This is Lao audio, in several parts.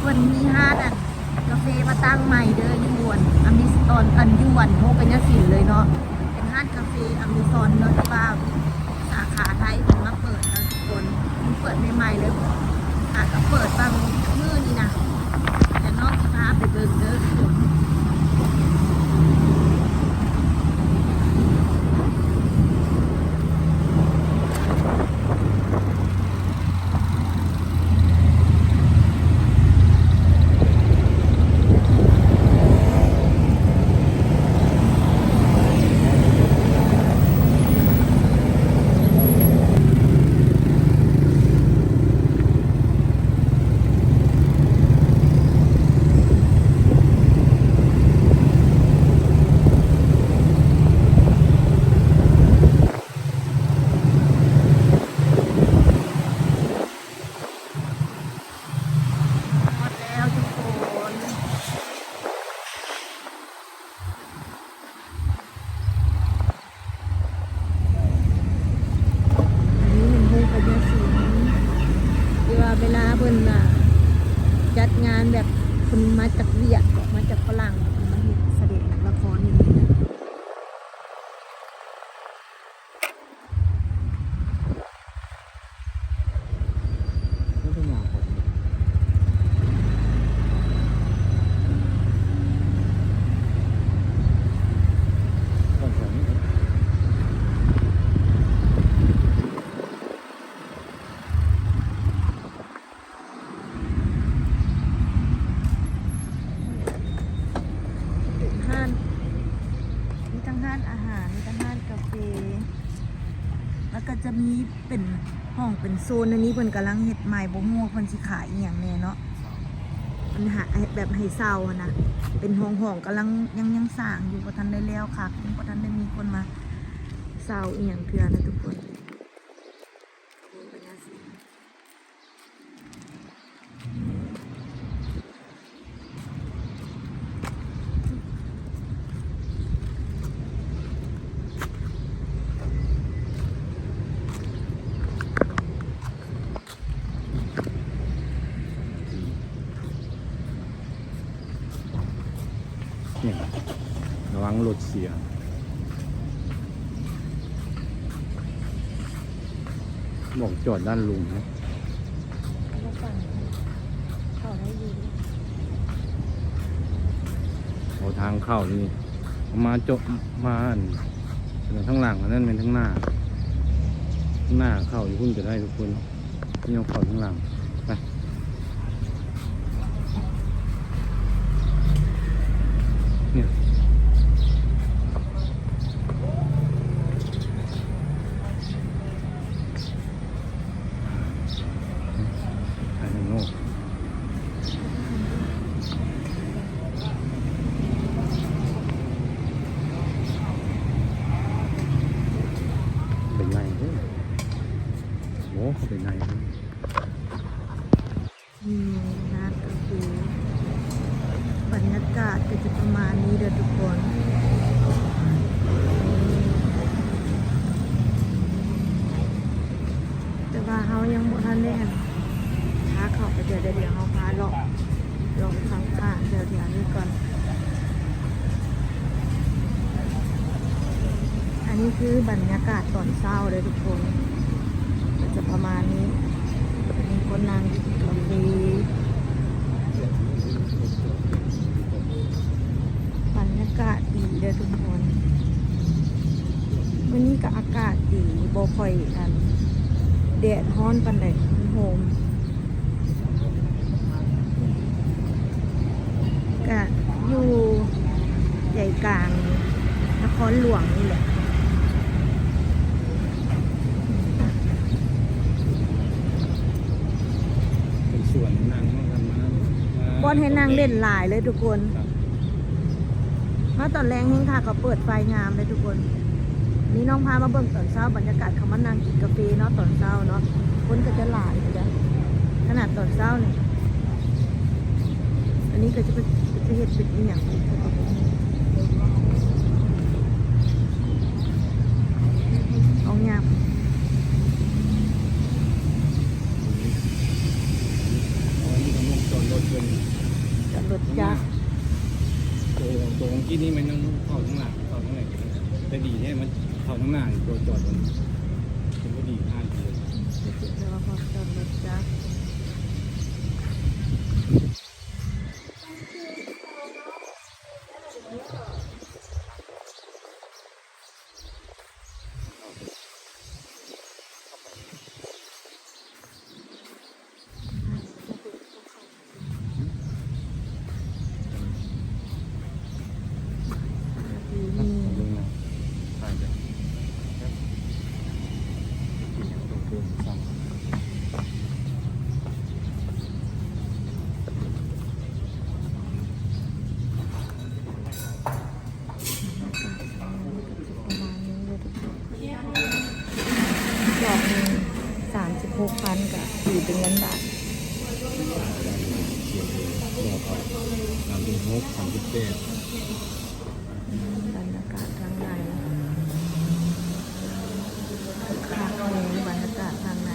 ເພິ່ນມີຮ້ານອັນກາເຟມາຕັ້ງໃໝ່ເດີ ຢູ່ອັນອາເມຊອນ ອັນຢູ່ອັນໂຮງກະຍາສິນເລີຍເນາະ ເປັນຮ້ານກາເຟອາເມຊອນເນາະ ທີ່ວ່າສາຂາໄທເພິ່ນມາເປີດເນາະທຸກຄົນ ເພິ່ນເປີດໃໝ່ໆເລີຍ ຫາກະເປີດບາງມື້ນີ້ນະ ແລ້ວນ້ອງຊິພາໄປເບິ່ງເດີທຸກຄົນ. ຮອດແລ້ວທຸກຄົນ ອັນນີ້ແມ່ນໂຮງພະຍາສິງ ທີ່ວ່າເວລາເພິ່ນ ອ່າ ຈັດງານແບບເພິ່ນມາຈາກວຽດ ມາຈາກຝຣັ່ງ ເພິ່ນມາເຮັດສະແດງລະຄອນຢູ່ນີ້ນະ. ເປັນຮ້ານ ມີທັງຮ້ານອາຫານ ມີທັງຮ້ານກາເຟ ແລ້ວກໍຈະມີເປັນຫ້ອງເປັນໂຊນ. ອັນນີ້ເພິ່ນກຳລັງເຮັດໃໝ່ ບໍ່ຮູ້ວ່າເພິ່ນຊິຂາຍອີ່ຫຍັງແດ່ເນາະ. ເພິ່ນຫາ ແບບໃຫ້ເຊົ່າຫັ້ນນະ ເປັນຫ້ອງໆ ກຳລັງ ຍັງ ຍັງສ້າງຢູ່ ບໍ່ທັນໄດ້ແລ້ວຄັກ ຍັງບໍ່ທັນໄດ້ມີຄົນມາເຊົ່າອີ່ຫຍັງເທື່ອນະທຸກຄົນ. ນີ້ ລະວັງລົດເສຍ ບອກຈອດດ້ານລຸ່ມນະ ເຂົ້າໄດ້ຢູ່. ໂອ ທາງເຂົ້ານີ້ ມາເຈາະ ມາອັນ ທາງຫຼັງ ອັນນັ້ນແມ່ນທາງໜ້າ ທາງໜ້າເຂົ້າຢູ່ພຸ້ນກໍໄດ້ທຸກຄົນ. ຍ່າງເຂົ້າທາງຫຼັງໄປ ນີ້ ໄປທາງໂນ້ນ ເປັນໄງເດີ. ໂອ້ ເຂົ້າໄປໃນ ນີ້ຮ້ານກາເຟ ບັນຍາກາດກໍຈະປະມານນີ້ເດີທຸກຄົນ. ແຕ່ວ່າເຮົາຍັງບໍ່ທັນໄດ້ ອັນ ພາເຂົ້າໄປເທື່ອ ດຽວເຮົາພາເລາະ ລອງສັງຂານແຖວໆນີ້ກ່ອນ. ອັນນີ້ຄືບັນຍາກາດຕອນເຊົ້າເດີທຸກຄົນ ກໍຈະປະມານນີ້ ມີຄົນນັ່ງກິນກາເຟ ບັນຍາກາດດີເດີທຸກຄົນ. ມື້ນີ້ກໍອາກາດດີ ບໍ່ຄ່ອຍ ອັນ ແດດຮ້ອນປານໃດ ມັນໂຮມ. ກະຢູ່ໃຈກາງນະຄອນຫຼວງນີ້ແຫຼະ ເປັນສວນນັ່ງເນາະ ບ່ອນໃຫ້ນັ່ງຫຼິ້ນຫຼາຍເລີຍທຸກຄົນ. ມາຕອນແລງແຮງຄັກ ເຂົາເປີດໄຟງາມເລີຍທຸກຄົນ. ນີ້ນ້ອງພາມາເບິ່ງຕອນເຊົ້າ ບັນຍາກາດເຂົາມານັ່ງກິນກາເຟເນາະ ຕອນເຊົ້າເນາະ ຄົນກໍຈະຫຼາຍຢູ່ເດ້ ຂະໜາດຕອນເຊົ້ານີ້. ອັນນີ້ກໍຈະເປັນ ຈະເຮັດເປັນອີ່ຫຍັງ ອອກຍາມ ອັນນີ້ກໍໝ່ອງຈອດລົດເພິ່ນ. ລົດຈັກ ໂຕ ໂຕຂອງກີ້ນີ້ແມ່ນຍັງເຂົ້າທາງຫຼັງ ເຂົ້າທາງຫຼັງ ແຕ່ດີແທ້ ມັນເຂົ້າທາງໜ້າ ໂຕຈອດມັນ ມັນບໍ່ດີ ຫ້ານດີ ແຕ່ວ່າຮອດຈອດລົດຈັກ. ດອກໜຶ່ງສາມສິບຫົກພັນ ກະຕີເປັນເງິນບາດ ສາມສິບຫົກ ສາມສິບແປດ. ບັນຍາກາດທາງໃນ ຄັກແຮງ ບັນຍາກາດທາງໃນ.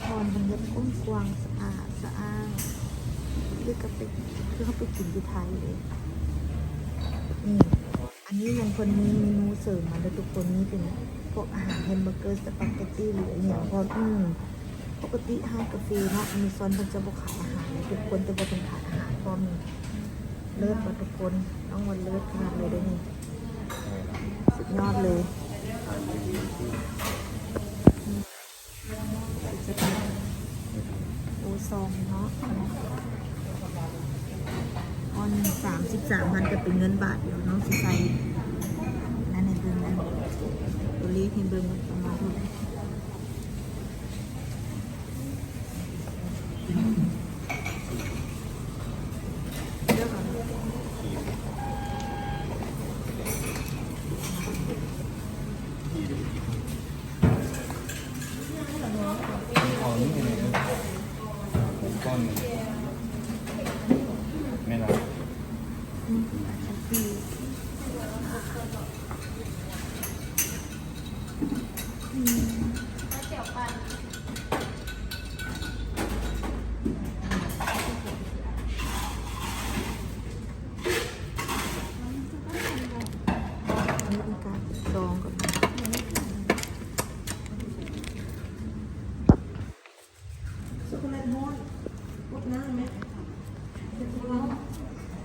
ບ່ອນເພິ່ນເຮັດກວ້າງໆ ສະອາດສະອ້າງ ຄືກັບໄປ ຄືເຮົາໄປກິນຢູ່ໄທເລີຍ. ນີ້ ອັນນີ້ແມ່ນເພິ່ນມີເມນູເສີມມາເດີທຸກຄົນ. ນີ້ເປັນພວກອາຫານແຮມເບີເກີ ສະປາເກັດຕີ ຫຼື ອີ່ຫຍັງພ້ອມ. ອືມ ປົກກະຕິຮ້ານກາເຟເນາະ ອາເມຊອນເພິ່ນຈະບໍ່ຂາຍອາຫານເລີຍທຸກຄົນ ແຕ່ວ່າເພິ່ນຂາຍອາຫານພ້ອມ. ນີ້ ເລີດບໍ່ທຸກຄົນ? ນ້ອງວ່າເລີດຂະໜາດເລີຍເດ້ນີ້ ສຸດຍອດເລີຍ. ໂອຊອງເນາະ ອອນສາມສິບສາມພັນ ກະເປັນເງິນບາດ. ດຽວນ້ອງຊິໃສ່ນັ້ນໃຫ້ເບິ່ງນະ ຕົວເລກໃຫ້ເບິ່ງວ່າປະມານເທົ່າໃດ.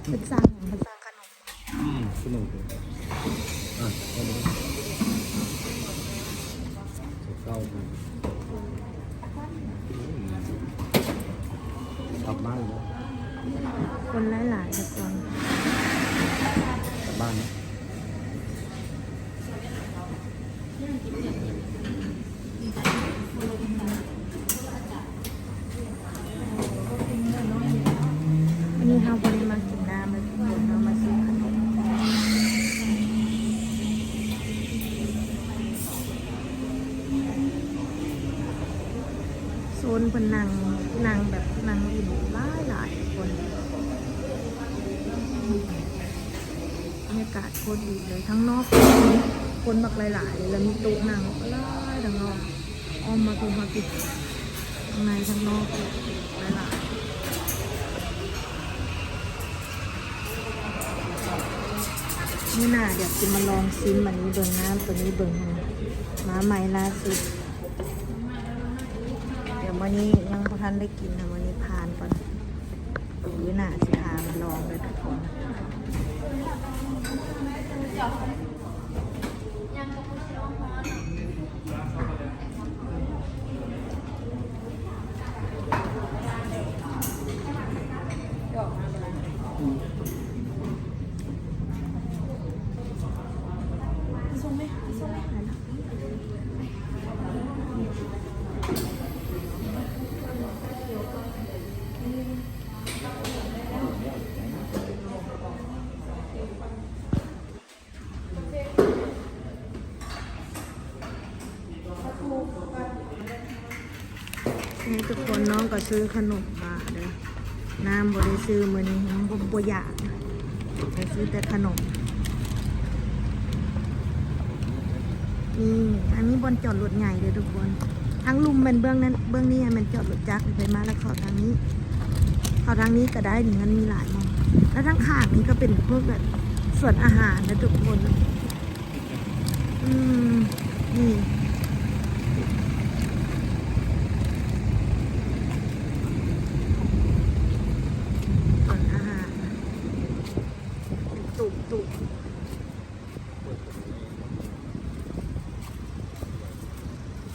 ເພິ່ນສັ່ງຫຍັງ? ເພິ່ນສັ່ງຂະໜົມ. ອືມ ຂະໜົມ. ອ່ະ ເອົາເດີ ເກົ້າພັນ. ກັບບ້ານເນາະ ຄົນຫຼາຍໆ ແຕ່ກ່ອນ ກັບບ້ານເນາະ. ມື້ນີ້ເຮົາບໍ່ໄດ້ມາກິນນ້ຳເລີຍ ເຮົາມາຊື້ຂະໜົມ. ໂຊນເພິ່ນນັ່ງ ນັ່ງແບບນັ່ງຫຼິ້ນຫຼາຍໆ ຄົນ. ບັນຍາກາດໂຄດດີເລີຍ ທາງນອກຄົນບັກຫຼາຍໆ ແລ້ວມີໂຕະນັ່ງຫຼາຍທາງນອກ ອ້ອມມາທຸກມາຕິດ ທາງໃນທາງນອກຫຼາຍໆ. ມື້ໜ້າດຽວຊິມາລອງຊິມອັນນີ້ເບິ່ງ ນ້ຳໂຕນີ້ເບິ່ງ ມາໃໝ່ລ່າສຸດ. ດຽວມື້ນີ້ຍັງບໍ່ທັນໄດ້ກິນນະ ມື້ນີ້ພ ປີໜ້າຊິພາໄປລອງເດີທຸກຄົນ. ນີ້ທຸກຄົນ ນ້ອງກໍຊື້ຂະໜົມມາເດີ ນ້ຳບໍ່ໄດ້ຊື້ມື້ນີ້ ຍັງບໍ່ ບໍ່ຢາກ ໄດ້ຊື້ແຕ່ຂະໜົມ. ນີ້ ອັນນີ້ບ່ອນຈອດລົດໃຫຍ່ເດີທຸກຄົນ ທາງລຸ່ມແມ່ນເບື້ອງນັ້ນ ເບື້ອງນີ້ແມ່ນຈອດລົດຈັກ ໄປມາແລ້ວເຂົ້າທາງນີ້ ເຂົ້າທາງນີ້ກໍໄດ້ ນີ້ມັນມີຫຼາຍໝ່ອງ ແລ້ວທາງຂ້າງນີ້ກໍເປັນພວກແບບສວນອາຫານເດີທຸກຄົນ. ອືມ ນີ້ ຮ້ານອາຫານ ຕຸກໆ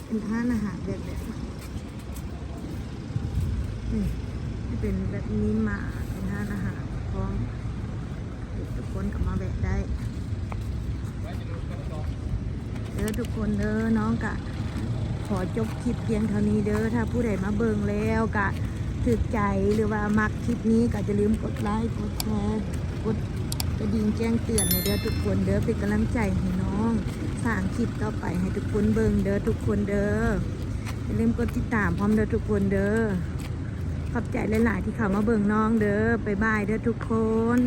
ເປັນຮ້ານອາຫານແບບ ແບບ ນີ້ ເປັນແບບມີໝາກ ເປັນຮ້ານອາຫານພ້ອມ ທຸກຄົນກໍມາແວະໄດ້ເດີທຸກຄົນເດີ. ນ້ອງກະຂໍຈົບຄລິບພຽງເທົ່ານີ້ເດີ. ຖ້າຜູ້ໃດມາເບິ່ງແລ້ວກະຖືກໃຈ ຫຼືວ່າມັກຄລິບນີ້ ກໍຢ່າລືມກົດໄລ ກົດແຊ ກົດກະດິ່ງແຈ້ງເຕືອນໃຫ້ເດີທຸກຄົນເດີ ເປັນກຳລັງໃຈໃຫ້ນ້ອງສ້າງຄລິບຕໍ່ໄປໃຫ້ທຸກຄົນເບິ່ງເດີທຸກຄົນເດີ. ຢ່າລືມກົດຕິດຕາມພ້ອມເດີທຸກຄົນເດີ. ຂອບໃຈຫຼາຍໆທີ່ເຂົ້າມາເບິ່ງນ້ອງເດີ. ບາຍບາຍເດີທຸກຄົນ.